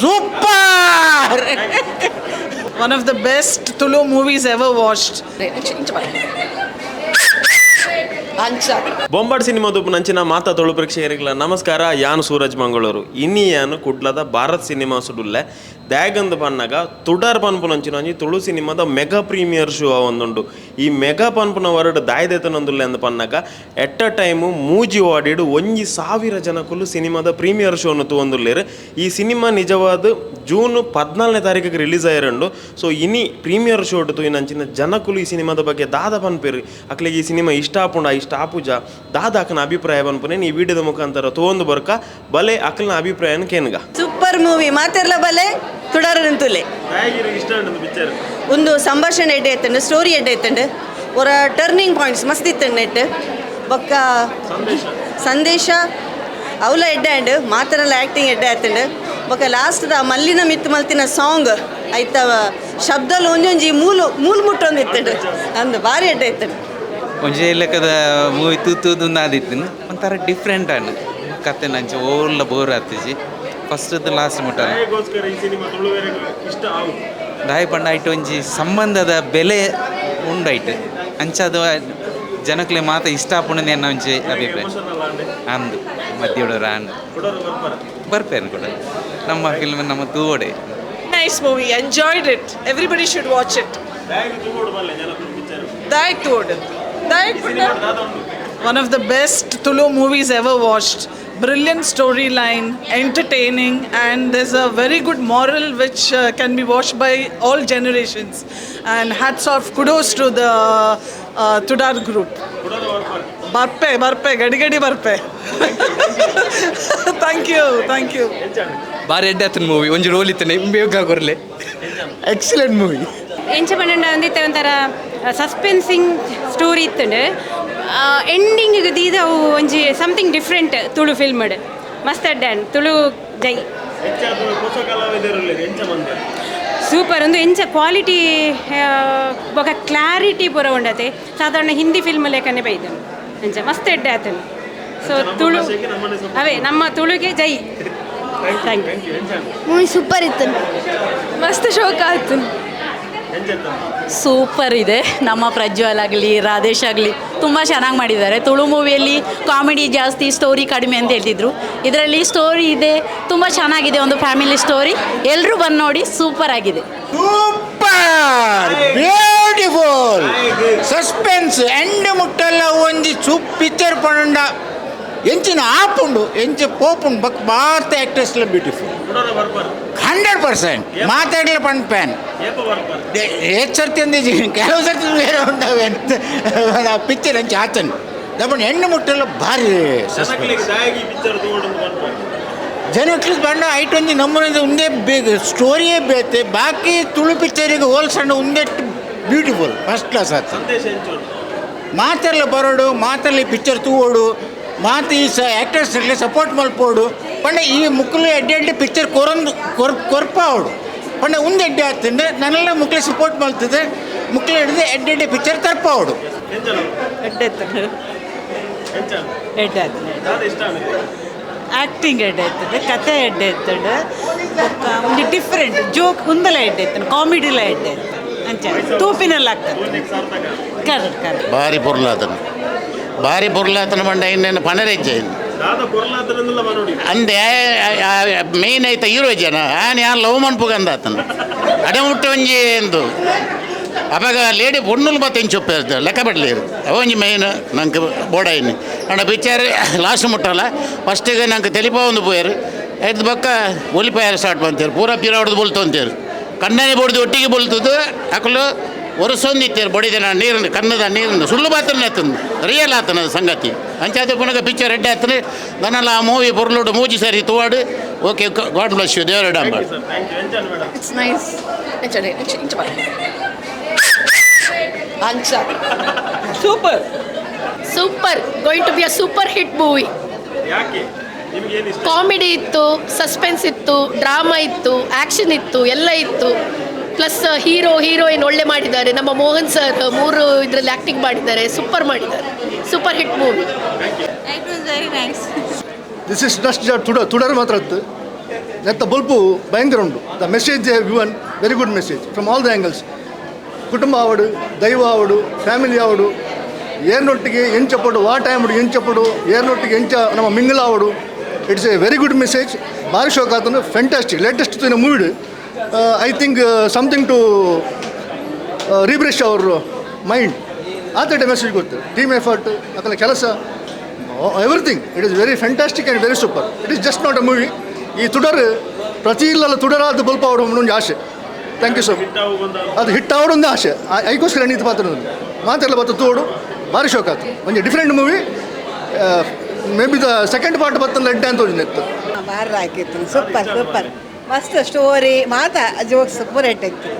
Super. One of the best Tulu movies ever watched. ಬೊಂಬಾಟ್ cinema ನಂಚಿನ ಮಾತಾ ತುಳು ಪ್ರೇಕ್ಷಕರಿಗಳ ನಮಸ್ಕಾರ. ಯಾನು ಸೂರಜ್ ಮಂಗಳೂರು. ಇನಿ ಯಾನು ಕುಡ್ಲದ ಭಾರತ್ ಸಿನಿಮಾ ಸುಡುಲ್ಲೆ. ದ್ಯಾಗಂದ್ ಪನ್ನಗ ತುಡರ್ ಪನ್ಪುನಂಚಿನ ಒಂಜಿ ತುಳು ಸಿನಿಮಾದ ಮೆಗಾ ಪ್ರೀಮಿಯರ್ ಶೋ ಒಂದುಂಡು. ಈ ಮೆಗಾ ಪನ್ಪುನ ವರ್ಡ್ ದಾಯ್ದೆತನೊಂದುಲ್ಲೆ ಅಂದ್ ಪನ್ನಗ ಎಟ್ ಅ ಟೈಮು ಮೂಜಿ ವಾಡಿಡು 1000 ಜನಕುಲು ಸಿನಿಮಾದ ಪ್ರೀಮಿಯರ್ ಶೋನು ತೂವೊಂದುಲ್ಲೆರ್. ಈ ಸಿನಿಮಾ ನಿಜವಾದ ಜೂನ್ 14ನೇ ತಾರೀಕಿಗೆ ರಿಲೀಸ್ ಆಯಿರುಂಡು. ಸೊ ಇನಿ ಪ್ರೀಮಿಯರ್ ಶೋ ತೂಯಿನಂಚಿನ ಜನಕುಲು ಈ ಸಿನಿಮಾದ ಬಗ್ಗೆ ದಾದ ಪನ್ಪೆರ್, ಅಕ್ಲೆಗ್ ಈ ಸಿನಿಮಾ ಇಷ್ಟ ಆಪುಂಡ ಇಷ್ಟ ಆಪುಜ, ದಾದ ಅಕ್ನ ಅಭಿಪ್ರಾಯ ಪನ್ಪುನೆ ಈ ವಿಡಿಯೋದ ಮುಖಾಂತರ ತೂವೊಂದು ಬರ್ಕ. ಬಲೆ ಅಕ್ಲನ ಅಭಿಪ್ರಾಯನ ಕೇನ್ಗ. Super movie. ಮಾತೆರ್ಲ ಬಲೆ, ತುಡಾರ ನಿಂತುಲೆ. ಇಷ್ಟ ಪಿಕ್ಚರ್? ಒಂದು ಸಂಭಾಷಣೆ ಎಡ್ಡೆ ಇತ್ತಂಡು, ಸ್ಟೋರಿ ಎಡ್ಡೆ ಇತ್ತಂಡು, ಅವರ ಟರ್ನಿಂಗ್ ಪಾಯಿಂಟ್ಸ್ ಮಸ್ತ್ ಇತ್ತಂಡು ನೆಟ್ ಬೊಕ್ಕ ಸಂದೇಶ ಅವಲ ಎಡ್ಡೆ ಆಂಡ್ ಮಾತರೆಲ್ಲ ಆ್ಯಕ್ಟಿಂಗ್ ಎಡ್ಡೆ ಆತಂಡು. ಬೊಕ್ಕ ಲಾಸ್ಟ್ದ ಮಲ್ಲಿನ ಮಿತ್ತು ಮಲ್ತಿನ ಸಾಂಗ್ ಐತ ಶಬ್ದಲು ಒಂಜೊಂಜಿ ಮೂಲು ಮೂಲು ಮುಟ್ಟೊಂದು ಇತ್ತಂಡು ಅಂದು ಭಾರಿ ಎಡ್ಡೆ ಇತ್ತಂಡು. ಒಂಜಿ ಲೆಕ್ಕದ ಮೂವಿ ತೂತೂದು ಆದಿತ್ತಿನ ಒಂಥರ ಡಿಫ್ರೆಂಟ್ ಅಣ್ಣ ಕತೆ. ನಂಚೆ ಓಲ್ಲ ಬೋರ್ ಆತಿಜಿ, ಫಸ್ಟ್ ಲಾಸ್ಟ್ ಮುಟ್ಟ. ಈ ಸಿನಿಮಾ ತುಳುವೆರೆಗ್ ಇಷ್ಟ ಆವು? ದಾಯಿ ಪಂಡ ಐಟ್ ಒಂಜಿ ಸಂಬಂಧದ ಬೆಲೆ ಉಂಡೈಟ್. ಅಂಚಾದ ಜನಕ್ಲೆ ಮಾತ ಇಷ್ಟ ಆಪುಂಡು ಎನ್ನ ಒಂಜಿ ಅಭಿಪ್ರಾಯ. ಅಂದು ಮಧ್ಯೋಡು ಆಂಡ್ ಬರ್ಪೇನು ಕೂಡ ನಮ್ಮ ಫಿಲ್ಮ್ ನಮ್ಮ ತೂವಡೆ. Nice movie, enjoyed it. Everybody should watch it. Daik Tod. Daik One of the best Tulu movies ever watched. Brilliant storyline, entertaining, and there's a very good moral which can be watched by all generations. And hats off, kudos to the Tudar group. ಬರ್ಪೆ ಬರ್ಪೆ, ಗಡಿ ಗಡಿ ಬರ್ಪೆ. Thank you, thank you. ಬಾರಿ ಎಡ್ಡೆ ಆತನ movie. ಒಂಜಿ role ಇತ್ತನೆ ಬೇಗ ಕೊರ್ಲೆ. Excellent movie. ಎಂಚ ಪಂಡ ಒಂದಿತ್ತೆ ಒಂಥರ ಸಸ್ಪೆನ್ಸಿಂಗ್ ಸ್ಟೋರಿ ಇತ್ತಂಡು. ಎಂಡಿಂಗ್ ದೀದ ಅವು ಒಂಜಿ ಸಮಥಿಂಗ್ ಡಿಫ್ರೆಂಟ್. ತುಳು ಫಿಲ್ಮ್ ಮಸ್ತ್ ಅಡ್ಡೆ ಆಂಡ್. ತುಳು ಜೈ. ಸೂಪರ್. ಒಂದು ಎಂಚ ಕ್ವಾಲಿಟಿ ಬೊಕ ಕ್ಲಾರಿಟಿ ಪೂರ ಉಂಡತೆ. ಸಾಧಾರಣ ಹಿಂದಿ ಫಿಲ್ಮ್ ಲೇಖನೆ ಬೈದನು ಅಂಚ ಮಸ್ತ್ ಎಡ್ಡೆ ಆತನು. ಸೊ ತುಳು ಅವೇ ನಮ್ಮ ತುಳುಗೆ ಜೈ. Thank you. Movie super ಇತ್ತು. ಮಸ್ತ್ ಶೋಕ ಆಯ್ತು. ಸೂಪರ್ ಇದೆ. ನಮ್ಮ ಪ್ರಜ್ವಲ್ ಆಗಲಿ, ರಾಧೇಶ್ ಆಗಲಿ ತುಂಬ ಚೆನ್ನಾಗಿ ಮಾಡಿದ್ದಾರೆ. ತುಳು ಮೂವಿಯಲ್ಲಿ ಕಾಮಿಡಿ ಜಾಸ್ತಿ, ಸ್ಟೋರಿ ಕಡಿಮೆ ಅಂತ ಹೇಳ್ತಿದ್ರು. ಇದರಲ್ಲಿ ಸ್ಟೋರಿ ಇದೆ, ತುಂಬ ಚೆನ್ನಾಗಿದೆ. ಒಂದು ಫ್ಯಾಮಿಲಿ ಸ್ಟೋರಿ. ಎಲ್ಲರೂ ಬಂದು ನೋಡಿ, ಸೂಪರ್ ಆಗಿದೆ. Super, beautiful suspense. ಎಂಡ್ ಮುಟ್ಟಲ್ಲ ಒಂಜಿ ಸೂಪ್ ಪಿಕ್ಚರ್ ಪಂಡ ಎಂಚಿನ ಆಪುಂಡು, ಎಂಚ ಪೋಪುಂಡು. ಬಕ್ ಭಾರತ ಆ್ಯಕ್ಟರ್ಸ್ ಬ್ಯೂಟಿಫುಲ್. 100% ಮಾತಾಡಲಿ ಪಂಡ್ ಪ್ಯಾನ್. ಏತ್ ಸರ್ತಿ ಅಂದಿಜಿ, ಕೆಲವು ಸರ್ತಿ ಬೇರೆ ಉಂಡವೆ ಆ ಪಿಕ್ಚರ್ ಅಂಚ ಆತನು ದಪ್ಪಣ. ಹೆಣ್ಣು ಮುಟ್ಟಲ್ಲ ಭಾರಿ ಸಸ್ಪೆನ್ಸ್. ಜನಕ್ಲಿ ಬಂಡ ಐಟ್ ಒಂಜಿ ನಮ್ಮನೆ ಉಂದೇ ಬೇಗ ಸ್ಟೋರಿಯೇ ಬೇತೆ. ಬಾಕಿ ತುಳು ಪಿಕ್ಚರಿಗೆ ಹೋಲ್ಸಂಡ ಉಂದೆ ಬ್ಯೂಟಿಫುಲ್, ಫಸ್ಟ್ ಕ್ಲಾಸ್ ಆತ. ಮಾತೆಲ್ಲ ಬರೋಡು, ಮಾತೆಲ್ಲ ಈ ಪಿಕ್ಚರ್ ತೂವೋಡು, ಮಾತು ಈ ಸ ಆ್ಯಕ್ಟರ್ಸ್ ಸಪೋರ್ಟ್ ಮಲ್ಪೋಡು. ಪಂಡ ಈ ಮುಕ್ಕಲು ಎಡ್ಡೆ ಎಡ್ಡೆ ಪಿಕ್ಚರ್ ಕೊರೊಂದು ಕೊರ್ ಕೊರ್ಪಾವಡು ಪಂಡ ಉಂದು ಎಡ್ಡೆ ಆಗ್ತಂಡೆ. ನನ್ನೆಲ್ಲ ಮುಕ್ಲೆ ಸಪೋರ್ಟ್ ಮಲ್ತದೆ. ಮುಕ್ಲೆ ಹಿಡಿದು ಎಡ್ಡೆ ಎಡ್ಡೆ ಪಿಕ್ಚರ್ ತರ್ಪಾವಡು. ಎಡ್ಡೆ ಇತ್ತು, ಎಡ್ಡೆ ಆಯ್ತು. ಆ್ಯಕ್ಟಿಂಗ್ ಎಡ್ಡೆ ಇರ್ತದೆ, ಕತೆ ಎಡ್ಡೆ ಇರ್ತದೆ. ಬೊಕ್ಕ ಒಂಜಿ ಡಿಫ್ರೆಂಟ್ ಜೋಕ್ ಉಂದಲ ಎಡ್ಡೆ ಇತ್ತು, ಕಾಮಿಡಿಲ ಎಡ್ಡೆ ಇತ್ತು. ಅಂಚ ತೂಪಿನೆಲ್ಲ ಆಗ್ತದೆ. Correct correct. ಭಾರಿ ಪೊರ್ಲಾತನ, ಭಾರಿ ಪೊರ್ಲಾತನ. ಪಂಡ ಇನ್ನೇನು ಪಣರೆಜ್ಜೆ ಅಂದೆ. ಮೇನ್ ಐತ ಹೀರೋ ಜನ ಆನ್ ಯಾನ್ ಲವ್ ಮನ್ಪುಗಂದಾತನ. ಅಡೆ ಮುಟ್ಟ ಒಂಜಿ ಎಂದು ಅಪಗ ಲೇಡಿ ಪೊಣ್ಣುಲು ಮತ್ತೆ ಇಂಚೊಪ್ಪು ಲೆಕ್ಕ ಬಡ್ಲಿ. ಅವ ಒಂಜಿ ಮೇನ್ ನಂಗೆ ಬೋಡಾಯಿನಿ. ಅಂಡ ಪಿಕ್ಚರ್ ಲಾಸ್ಟ್ ಮುಟ್ಟಲ್ಲ. ಫಸ್ಟಿಗೆ ನಂಗೆ ತೆಲಿಪ ಒಂದು ಪೋಯರು ಐದು ಬೊಕ್ಕ ಒಲಿಪಾಯರು ಸ್ಟಾರ್ಟ್ ಬಂತೇರು. ಪೂರ ಪಿರ ಹೊಡೆದು ಬೊಲ್ತು ಅಂತೇರು. ಕಣ್ಣನೆ ಬೊಡ್ದು ಒಟ್ಟಿಗೆ ಬೊಲ್ತದ್ದು. ಅಕಲು ಒರೆಸೊಂದಿತ್ತೇರು ಬಡಿದ ನೀರನ್ನು, ಕನ್ನದ ನೀರನ್ನು. ಸುಳ್ಳು ಬಾತನ ಆತಂದು, ರಿಯಲ್ ಆತನ ಸಂಗತಿ. ಅಂಚಾದ ಪುನಗ ಪಿಕ್ಚರ್ ಎಡ್ಡೆ ಆತನ. ನನ್ನೆಲ್ಲ ಆ ಮೂವಿ ಪೊರ್ಲುಡು ಮೂಜಿ ಸರಿ ತೂವಾಡು. Okay, god bless you. ದೇವರ ಡಾಂಬಾಡು. It's nice. ಅಂಚ super. Super, going to be a super hit movie. Comedy ಇತ್ತು, ಸಸ್ಪೆನ್ಸ್ ಇತ್ತು, ಡ್ರಾಮಾ ಇತ್ತು, ಆ್ಯಕ್ಷನ್ ಇತ್ತು, ಎಲ್ಲ ಇತ್ತು. ಪ್ಲಸ್ ಹೀರೋ ಹೀರೋಯಿನ್ ಒಳ್ಳೆ ಮಾಡಿದ್ದಾರೆ. ನಮ್ಮ ಮೋಹನ್ ಸರ್ ಮೂರು ಇದರಲ್ಲಿ ಆ್ಯಕ್ಟಿಂಗ್ ಮಾಡಿದ್ದಾರೆ, ಸೂಪರ್ ಮಾಡಿದ್ದಾರೆ. Super hit movie. This is just ತುಡ ತುಡರ್ ಮಾತ್ರ ಇತ್ತು. ನೆತ್ತ ಬೊಲ್ಪು ಭಯಂಕರ ಉಂಡು. The message given, very good message from all the angles. ಕುಟುಂಬ ಆವಡು, ದೈವ ಆವಡು, ಫ್ಯಾಮಿಲಿ ಆವಡು, ಏರ್ನೊಟ್ಟಿಗೆ ಎಂಚಪಡು, ವಾ ಟೈಮ್ ಎಂಚಪಡು, ಏರ್ನೊಟ್ಟಿಗೆ ಎಂಚ ನಮ್ಮ ಮಿಂಗಲ್ ಆವಡು. It's a very good message. ಭಾರಿ ಶೋಕ್ ಆತನು. Fantastic. Latest movie. I think something to refresh our mind. ಆತಟ message ಗೊತ್ತು. ಟೀಮ್ ಎಫರ್ಟ್, ಅಕಲ ಕೆಲಸ, everything. It is very fantastic and very super. It is just not a movie. ಈ ತುಡರ್ ಪ್ರತಿ ಇಲ್ಲಲ್ಲ ತುಡರಾದ ಬಲ್ಪ ಅವಡು ಒಂದು ಆಸೆ. Thank you sir. ಅದು ಹಿಟ್ ಆವಡೊಂದು ಆಸೆ. ಐಕೋಸ್ಕರ ನೀತಿ ಪಾತ್ರ ಮಾತೆಲ್ಲ ಬತ್ತ ತೋಡು. ಭಾರಿ ಶೋಕ್ ಆಯ್ತು. ಒಂಜಿ different movie. Maybe the second part ಬತ್ತಲ್ಲ ಎಡ್ಡೆ ಅಂತ ಒಂಜಿ ಇತ್ತು. ಬಾರಿ ಹಾಕಿತ್ತು. ಸೂಪರ್, ಸೂಪರ್, ಮಸ್ತ್ ಸ್ಟೋರಿ. ಮಾತಾ ಜೋಕ್ಸ್ ಪೂರ ಇತ್ತು.